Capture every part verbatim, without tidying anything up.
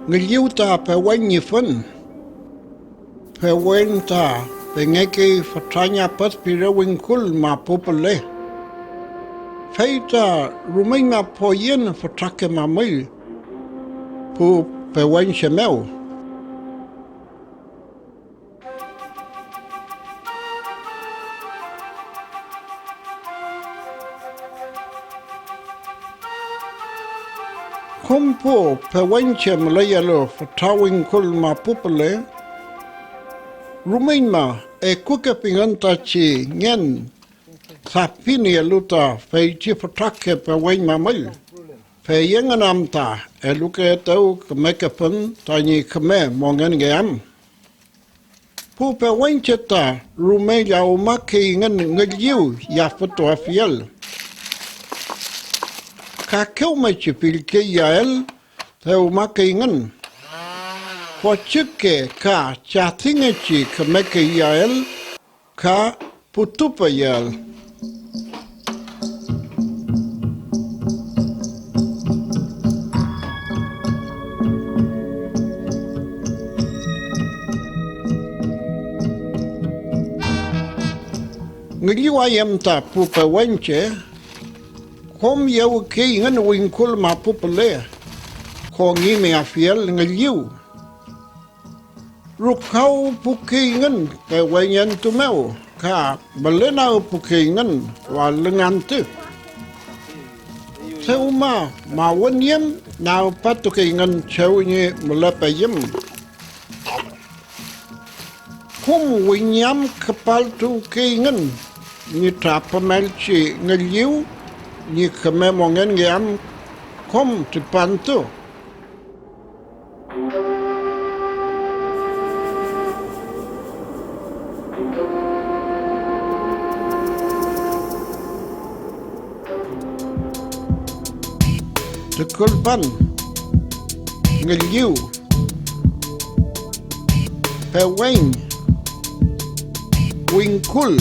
Ngülliw ta pewen ñi fün. Pewen ta pengekey fütra ñi apüd pire wingkul mapu püle. Fey ta rumeñma poyen fütrake mamüll pu pewenche mew. Kom pu pewenche müleyelu fütra wingkul mapu püle, rumeñma ekukefingün tachi ngen safi nielu ta feychi fütrake pewen mamüll, fey engün am ta elukeetew kümeke fün tañi küme mongenngeam. Pu pewenche ta rume llawmakeyngün ngülliw yafütuafiel. Kakewmechi fillke iyael dewmakeyngün. Fochüke ka chadingechi kümeke iyael ka putupeyeael. Ngülliway em ta pu pewenche, kom yewkeyngün wingkul mapu püle kongimeafiel ngülliw. Rukawpukeyngün peweñentu mew ka mülenagpukeyngün walüng antü. Dewma mawün yem nagpatukeyngün chew ñi mülepeyüm. Kom wiñam küpaltuwkeyngün ñi trapümelchi ngülliw ñi küme mongenngeam kom tripantu. Tukulpan, ngülliw, peweñ, wingkul,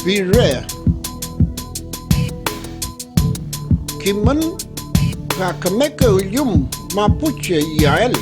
pire, kimün ka kümeke üllüm mapuche iyael.